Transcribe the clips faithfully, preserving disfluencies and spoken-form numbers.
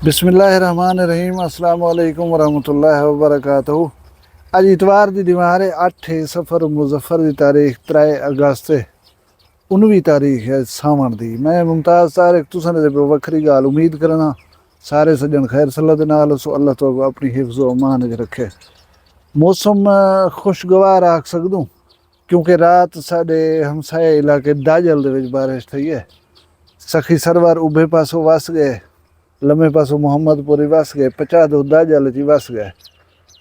بسم اللہ الرحمن الرحیم۔ السلام علیکم ورحمۃ اللہ وبرکاتہ۔ اڄ اتوار دی ݙینہوار ہے، اٹھ ہے صفر مظفر دی تاریخ، ترے اگست ہے، انوی تاریخ ہے ساوݨ دی۔ میں ممتاز طارق تساں دے وکھری ڳالھ امید کرنا سارے سڄݨ خیر سلامت دے نال ہسو، اللہ تہاکوں اپݨی حفظ و امان وچ رکھے۔ موسم، آ، خوشگوار آکھ سڳدوں، کیونکہ رات ساݙے ہمسایہ علاقے داجل دے وچ بارش تھئی ہے۔ سخی سرور ابھے پاسوں وس ڳئے، لمے پاسوں محمد پوری وس ڳئے، پچادو داجل اچ وس ڳئے۔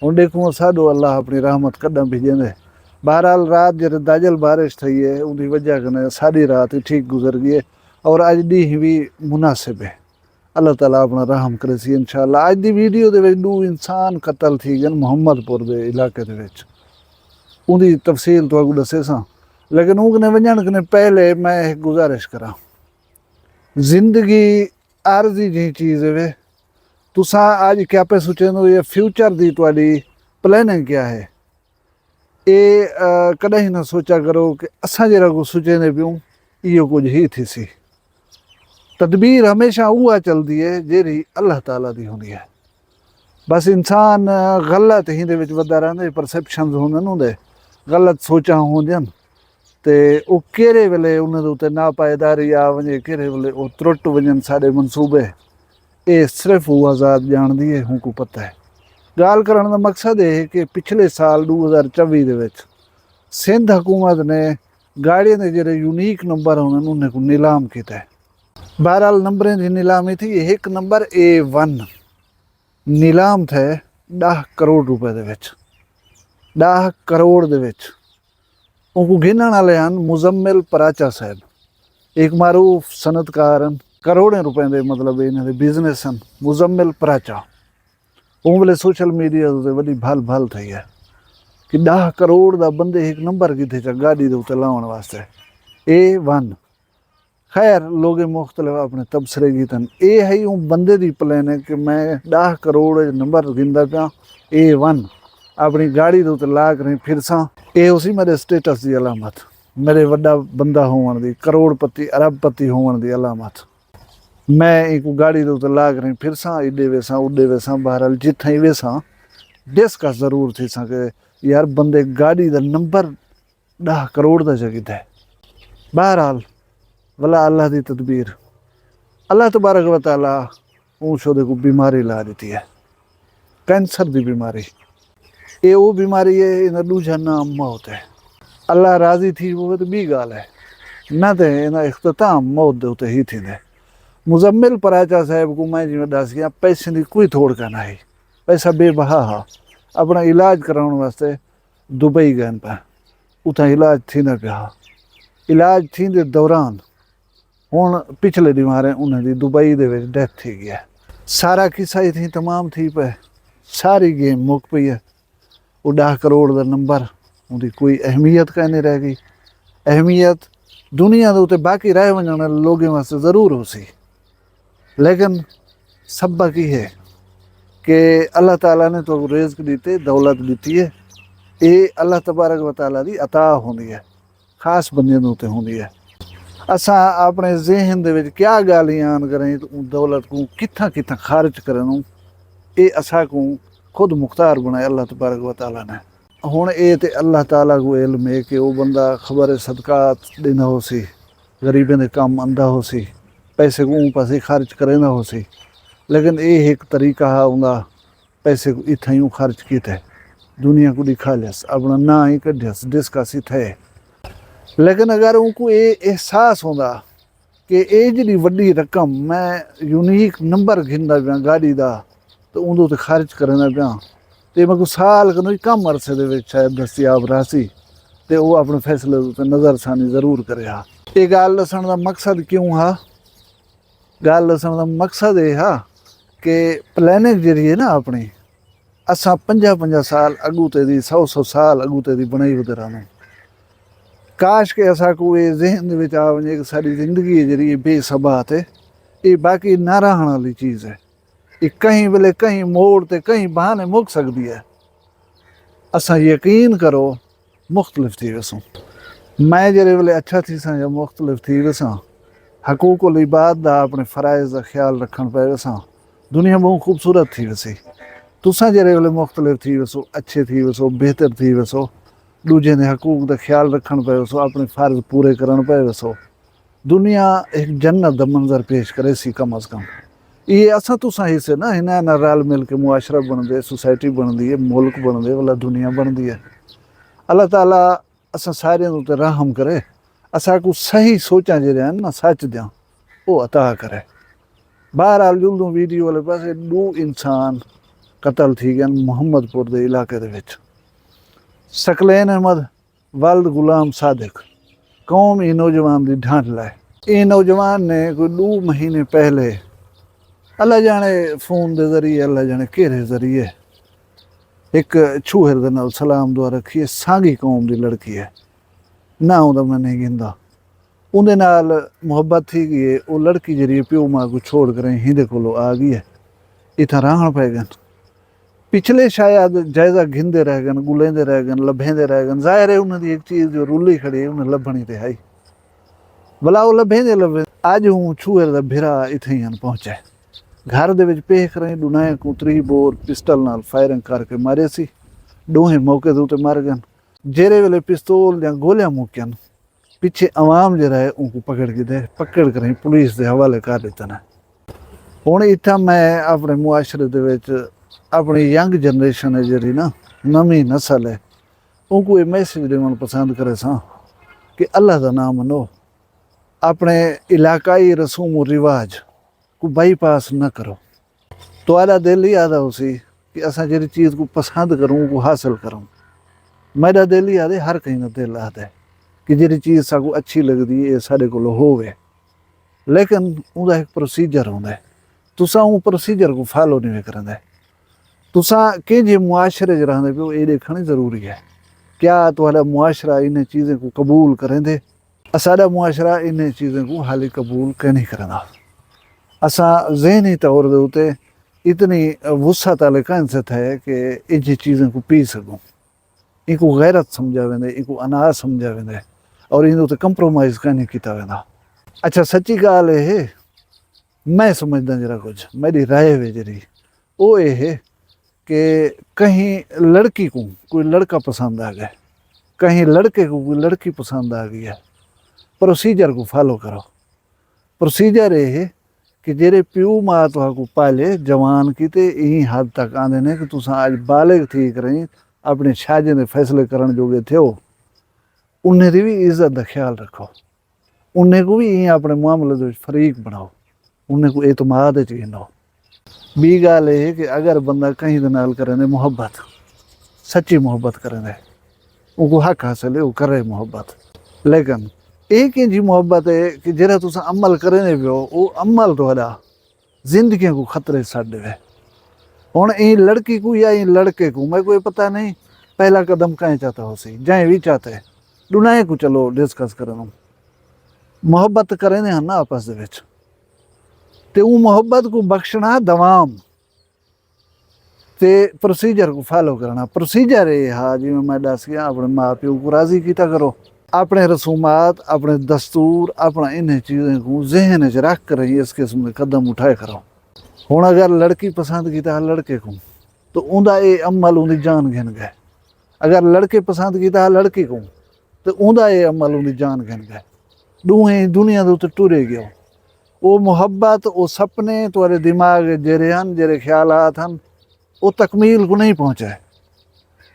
ہݨ ݙیکھوں اساݙو اللہ اپݨی رحمت کݙاں بھیڄیندے۔ بہرحال، رات جیڑھے داجل بارش تھئی ہے، اوندی وجہ کنے ساݙی رات ہی ٹھیک گزر ڳئی ہے اور اڄ ݙینہہ وی مناسب ہے۔ اللہ تعالیٰ اپݨا رحم کریسی انشاءاللہ۔ اڄ دی ویڈیو دے وچ ݙو انسان قتل تھی ڳئے محمد پور دے علاقے دے وچ۔ اوندی تفصیل تہاکوں ݙسیساں، لیکن اوں کنے ونڄݨ کنے پہلے میں ہک گزارش کراں۔ زندگی عارضی جہیں چیز ہے وے۔ تساں اڄ کیا پئے سوچیندو یا فیوچر دی تہاݙی پلاننگ کیا ہے؟ اے، آ، کݙاہیں نہ سوچا کرو کہ اساں جیڑھا کجھ سوچیندے پیوں، ایہو کجھ ہی تھیسی۔ تدبیر ہمیشہ اوہا چلدی ہے جیڑھی اللہ تعالیٰ دی ہوندی ہے۔ بس انسان، آ، غلط ہیندے وچ ودا رہندے، پرسیپشنز ہوندن اوندے، غلط سوچاں ہوندین۔ تے او کیڑھے ویلے انہاں دے اتے ناپائیداری آ ونڄے، کیڑھے ویلے او ترٹ ونڄن ساݙے منصوبے، اے صرف اوہا ذات ڄاݨدی ہے، اونکوں پتہ ہے۔ ڳالھ کرݨ دا مقصد اے ہے کہ پچھلے سال ݙو ہزار چووی دے وچ سندھ حکومت نے گاڑیاں دے جیڑھے یونیک نمبر ہوندن، انہیں کوں نیلام کیتا ہے۔ بہرحال، نمبریں دی نیلامی تھی، ہک نمبر اے ون نیلام تھئے ݙاہ کروڑ روپے دے وچ، ݙاہ کروڑ دے وچ۔ اونکوں گھنݨ آلے ہن مزمل پراچا صاحب، ہک معروف صنعت کار ہن، کروڑیں روپیں دے، مطلب، انہاں دے بزنس ہن۔ مزمل پراچا، اوں ویلے سوشل میڈیا تے وݙی بھل بھل تھئی ہے کہ ݙاہ کروڑ دا بندے ہک نمبر کیتے چا گاݙی دے اتے لاوݨ واسطے۔ اے ون۔ خیر، لوگیں مختلف اپݨے تبصرے کیتن۔ اے ہئی اوں بندے دی پلاننگ کہ میں ݙاہ کروڑ اچ نمبر گھندا پیاں، اے ون، اپݨی گاڑی دے اتے لا کریں پھرساں۔ اے ہوسی میݙے سٹیٹس دی علامت، میݙے وݙا بندہ ہووݨ دی، کروڑ پتی، ارب پتی ہووݨ دی علامت۔ میں اینکوں گاڑی دے اتے لا کریں پھرساں، ایݙے ویساں، اوݙے ویساں، بہرحال جتھاں ہی ویساں، ڈسکس ضرور تھیساں کہ یار، بندے گاڑی دا نمبر ݙاہ کروڑ دا چا کیتا ہے۔ بہرحال، ولا اللہ دی تدبیر۔ اللہ تبارک و تعالیٰ اوں شودے کوں بیماری لا ݙتی ہے، کینسر دی بیماری۔ اے او بیماری ہے، ایندا ݙوجھا ناں موت ہے۔ اللہ راضی تھی پوے تے ٻی ڳالھ ہے، نہ تے ایندا اختتام موت دے اتے ہی تھیندے۔ مزمل پراچا صاحب کوں میں جیویں ݙس ڳیاں، پیسے دی کوئی تھوڑ کائنی ہئی، پیسہ بے بہا ہا۔ اپݨا علاج کراوݨ واسطے دبئی ڳئن پئے، اتھاں علاج تھیندا پیا ہا۔ علاج تھیندے دوران ہݨ پچھلے ݙینہواریں انہاں دی دبئی دے وچ ڈیتھ تھی ڳئی ہے۔ سارا قصہ اتھیں تمام تھی پئے، ساری گیم مک پئی ہے۔ او ݙاہ کروڑ دا نمبر، اوندی کوئی اہمیت کائنی رہ ڳئی۔ اہمیت دنیا دے اتے باقی رہ ونڄݨ والے لوگیں واسطے ضرور ہوسی، لیکن سبق ایہ ہے کہ اللہ تعالیٰ نے تہاکوں رزق ݙتے، دولت ݙتی ہے، اے اللہ تبارک و تعالیٰ دی عطا ہوندی ہے، خاص بندیاں دے اتے ہوندی ہے۔ اساں اپݨے ذہن دے وچ کیا ڳالھیں آن کریں تے اوں دولت کوں کتھاں کتھاں خرچ کرݨوں، اے اساکوں خود مختار بݨائے اللہ تبارک و تعالیٰ نے۔ ہݨ اے تے اللہ تعالیٰ کوں علم ہے کہ او بندہ خبر صدقات ݙیندا ہوسی، غریبیں دے کم آندا ہوسی، پیسے کوں اوں پاسے خرچ کریندا ہوسی، لیکن اے ہک طریقہ ہا اوندا، پیسے کوں اتھائیوں خرچ کیتے، دنیا کوں ݙکھا لیس، اپݨا ناں ہی کڈھیس، ڈسکس اتھے۔ لیکن اگر اونکوں اے احساس ہوندا کہ اے جیڑھی وݙی رقم، میں یونیک نمبر گھندا پیاں گاݙی دا، تے اوندے اتے خرچ کریندا پیاں، تے میکوں سال کنوں ہی کم عرصے دے وچ شاید دستیاب رہسی، تے او اپݨے فیصلے دے اتے نظر ثانی ضرور کرے ہا۔ اے ڳالھ ݙسݨ دا مقصد کیوں ہا؟ ڳالھ ݙسݨ دا مقصد اے ہا کہ پلاننگ جیڑھی ہے نا اپݨی، اساں پنجاہ پنجاہ سال اڳوں تے دی، سو سو سال اڳوں تے دی بݨائی ودے رہندوں۔ کاش کہ اساکوں اے ذہن دے وچ آ ونڄے کہ ساݙی زندگی ہے جیڑھی، اے بے ثبات ہے، اے باقی نہ رہݨ والی چیز ہے، اے کہیں ویلے کہیں موڑ تے کہیں بہانے مک سڳدی ہے۔ اساں یقین کرو مختلف تھی ویسوں۔ میں جیڑھے ویلے اچھا تھیساں یا مختلف تھی ویساں، حقوق العباد دا، اپݨے فرائض دا خیال رکھݨ پئے ویساں، دنیا ٻہوں خوبصورت تھی ویسی۔ تساں جیڑھے ویلے مختلف تھی ویسو، اچھے تھی ویسو، بہتر تھی ویسو، ݙوجھیں دے حقوق دا خیال رکھݨ پئے ویسو، اپݨے فرض پورے کرݨ پئے ویسو، دنیا ہک جنت دا منظر پیش کریسی کم از کم۔ ایہ اساں تساں ہیسے نا، انہاں نال رل مل کے معاشرہ بݨدے، سوسائٹی بݨدی ہے، ملک بݨدے، ولا دنیا بݨدی ہے۔ اللہ تعالیٰ اساں ساریاں دے اتے رحم کرے، اساکوں صحیح سوچاں جیڑھیاں ہن نا سچ دیاں، او عطا کرے۔ بہرحال، جلدوں ویڈیو والے پاسے ݙو انسان قتل تھی ڳئن محمد پور دے علاقے دے وچ۔ ثقلین احمد ولد غلام صادق، قوم ایں نوجوان دی ڈھانڈ لائے۔ ایں نوجوان نے کوئی ݙو مہینے پہلے، اللہ ڄاݨے فون دے ذریعے، اللہ ڄاݨے کیڑھے ذریعے، ہک چھوہر دے نال سلام دعا رکھی ہے، سانڳی قوم دی لڑکی ہے، ناں اوندا میں نہیں گھندا۔ اوندے نال محبت تھی ڳئی ہے۔ او لڑکی جیڑھی ہے، پیو ماء کوں چھوڑ کریں ہیندے کولو آ ڳئی ہے، اتھاں رہݨ پئے ڳئن۔ پچھلے شاید جائزہ گھندے رہ ڳئن، ڳولیندے رہ ڳئن، لبھیندے رہ ڳئن۔ ظاہر ہے انہاں دی ہک چیز جو رلی کھڑی ہے، انہاں لبھݨی تے ہئی۔ ولا او لبھیندے لبھیندے اڄ ہوں چھوہر دا بھرا اتھائیں ہن پہنچے۔ گھر دے وچ پیش کریں ݙونہائیں کوں تریہہ بور پسٹل نال فائرنگ کر کے ماریسی۔ ݙوہیں موقع دے اتے مر ڳئن۔ جیڑھے ویلے پستول دیاں گولیاں مکین، پچھے عوام جیڑھا ہے اونکوں پکڑ گھدے، پکڑ کریں پولیس دے حوالے کر ݙتن ہے۔ ہݨ اتھاں میں اپݨے معاشرے دے وچ اپݨی ینگ جنریشن ہے جیڑھی نا، نویں نسل ہے، اونکوں اے میسج ݙیوݨ پسند کریساں کہ اللہ دا ناں منو، اپݨے علاقائی رسوم و رواج کوں بائی پاس نہ کرو۔ تہاݙا دل ہی آہدا ہوسی کہ اساں جیڑھی چیز کوں پسند کروں، اونکوں حاصل کروں۔ میݙا دل ہی آہدے، ہر کہیں دا دل آہدے کہ جیڑھی چیز ساکوں اچھی لڳدی ہے، اے ساݙے کولوں ہووے۔ لیکن اوندا ہک پروسیجر ہوندا ہے، تساں اوں پروسیجر کوں فالو نہیں وے کریندے۔ تساں کینجھے معاشرے اچ رہندے پیو، اے ݙیکھݨ ضروری ہے۔ کیا تہاݙا معاشرہ انہیں چیزیں کوں قبول کریندے؟ اساݙا معاشرہ انہیں چیزیں کوں حالی قبول کینی کریندا۔ اساں ذہنی طور دے اتے اتنی وسعت والے کائنی تھئے کہ انہیں چیزیں کوں پی سڳوں۔ اینکوں غیرت سمجھا ویندے، اینکوں اناج سمجھا ویندے اور ایندے اتے کمپرومائز کائنی کیتا ویندا۔ اچھا، سچی ڳالھ اے ہے، میں سمجھداں جیڑھا کجھ، میݙی رائے وے جیڑھی، او اے ہے کہ کہیں لڑکی کوں کوئی لڑکا پسند آ ڳئے، کہیں لڑکے کوں کوئی لڑکی پسند آ ڳئی ہے، پروسیجر کوں فالو کرو۔ پروسیجر اے ہے کہ جیڑھے پیو ماء تہاکوں پالے، جوان کیتے، ایں حد تک آندے نے کہ تساں اڄ بالغ تھی کریں اپݨے شاجیں دے فیصلے کرݨ جوڳے تھیو، انہیں دی وی عزت دا خیال رکھو۔ انہیں کوں وی ایں اپݨے معاملے دے وچ فریق بݨاؤ، انہیں کوں اعتماد وچ گھنو۔ ٻی ڳالھ اے ہے کہ اگر بندہ کہیں دے نال کریندے محبت، سچی محبت کریندے، اونکوں حق حاصل ہے، او کرے محبت۔ لیکن اے کینجھی محبت ہے کہ جیڑھا تساں عمل کریندے پیو، او عمل تہاݙا زندگیاں کوں خطرے سٹ ݙیوے۔ ہݨ ایں لڑکی کوں یا ایں لڑکے کوں، میکوں اے پتہ نہیں پہلا قدم کئیں چاتا ہوسی، جئیں وی چاتے، ݙونہائیں کوں چلو ڈسکس کرݨ۔ محبت کریندے ہن نا آپس دے وچ، تے اوں محبت کوں بخشݨا دوام تے پروسیجر کوں فالو کرݨا۔ پروسیجر اے ہا، جیویں میں ݙس ڳیا، اپݨے ماء پیو کوں راضی کیتا کرو، اپݨے رسومات، اپݨے دستور، اپݨا انہیں چیزیں کوں ذہن وچ رکھ کریں اس قسم دے قدم اٹھائے کرو۔ ہݨ اگر لڑکی پسند کیتا ہا لڑکے کوں، تو اوندا اے عمل اوندی جان گھن ڳئے۔ اگر لڑکے پسند کیتا ہا لڑکی کوں، تے اوندا اے عمل اوندی جان گھن ڳئے۔ ݙوہیں دنیا دے اتے ٹرے ڳیو۔ او محبت، او سپنے تہاݙے دماغ وچ جیڑھے ہن، جیڑھے خیالات ہن، او تکمیل کوں نہیں پہنچے۔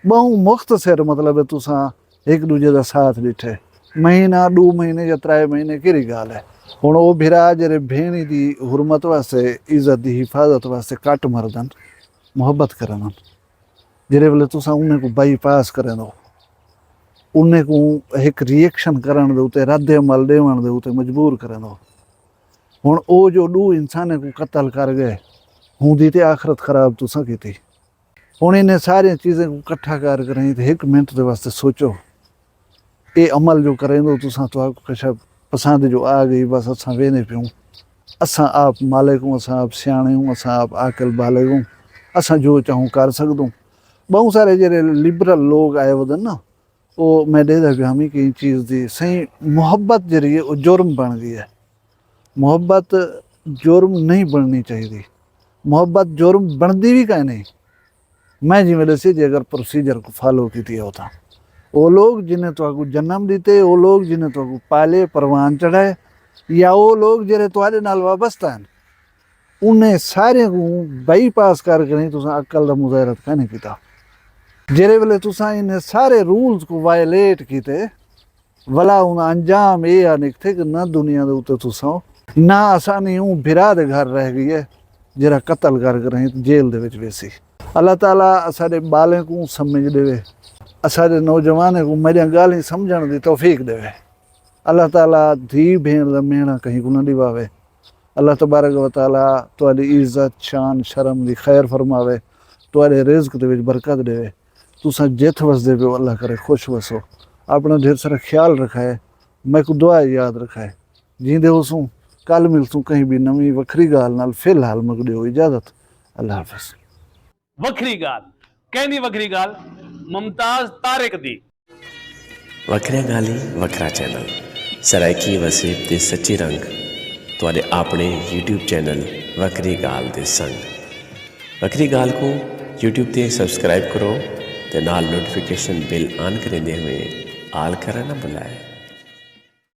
ٻہوں مختصر مطلب ہے، تساں ہک ݙوجھے دا ساتھ ݙٹھے، مہینہ، ݙو مہینے یا ترائے مہینے، کیڑھی ڳالھ ہے؟ ہݨ او بھرا جیڑھے بھیݨی دی حرمت واسطے، عزت دی حفاظت واسطے کٹ مردن، محبت کرن، جیڑھے ویلے تساں انہیں کوں بائی پاس کریندو، انہیں کوں ہک ری ایکشن کرݨ دے اتے، رد عمل ݙیوݨ دے اتے مجبور کریندو۔ ہݨ او جو ݙو انسانیں کوں قتل کر ڳئے، ہوندی تے آخرت خراب تساں کیتی۔ ہݨ انہیں ساریاں چیزیں کوں کٹھا کر کریں تے ہک منٹ دے واسطے سوچو، اے عمل جو کریندو تساں، تہاکوں کشا پسند جو آ ڳئی، بس اساں ویندے پیوں۔ اساں آپ مالک ہوں، اساں آپ سیاݨے ہوں، اساں آپ عاقل بالغ ہوں، اساں جو چاہوں کر سڳدوں۔ ٻہوں سارے جیڑھے لبرل لوگ آئے ودن نا، او میں ݙیہدا پیا ہمی کہ ایں چیز دی صحیح محبت جیڑھی ہے، او جرم بݨ ڳئی ہے۔ محبت جرم نہیں بݨݨی چاہیدی۔ محبت جرم بݨدی وی کائنی۔ میں جیویں ݙسے جے اگر پروسیجر کوں فالو کیتی ہو تاں او لوگ جنہیں تہاکوں جنم ݙتے، او لوگ جنہیں تہاکوں پالے پروان چڑھائے، یا او لوگ جیڑھے تہاݙے نال وابستہ ہن، انہیں سارے کوں بائی پاس کر کے نہیں تساں عقل دا مظاہرہ کائنی کیتا۔ جیڑھے ویلے تساں انہیں سارے رولز کوں وائلیٹ کیتے، ولا ہن انجام اے آ نکتے کہ نہ دنیا دے اتے تساں ہو، نہ اسانی اوں بھرا دے گھر رہ گئی ہے جیڑھا قتل کر کے رہیں جیل دے وچ ویسی۔ اللہ تعالیٰ اساڈے بالیں کوں سمجھ ڈیوے، اساڈے نوجوانیں کوں میڈیاں گالیں سمجھن دی توفیق ڈیوے۔ اللہ تعالیٰ دھی بھین دا مینا کہیں کوں نہ ڈیواوے۔ اللہ تبارک و تعالیٰ تہاڈی عزت، شان، شرم دی خیر فرماوے، تہاڈے رزق دے وچ برکت ڈیوے۔ تساں جتھ وسدے پیو، اللہ کرے خوش وسو۔ اپݨا ڈھیر سارا خیال رکھائے، میکوں دعا یاد رکھائے۔ جیندے ہوسوں، کل ملسوں کہیں بھی نویں وکھری گالھ نال۔ فی الحال میکوں ڈیو اجازت۔ اللہ حافظ۔ وکھری گالھ، کیندی وکھری گالھ؟ ممتاز طارق دی۔ وکھریاں گالھیں وکھرا چینل، سرائیکی وسیب دے سچے رنگ، تہاݙے آپݨے یوٹیوب چینل وکھری گالھ دے سنگ۔ وکھری گالھ کوں یوٹیوب تے سبسکرائب کرو تے نال نوٹیفیکیشن بیل آن کریندے ہوئے آل کرݨ نہ بھلائے۔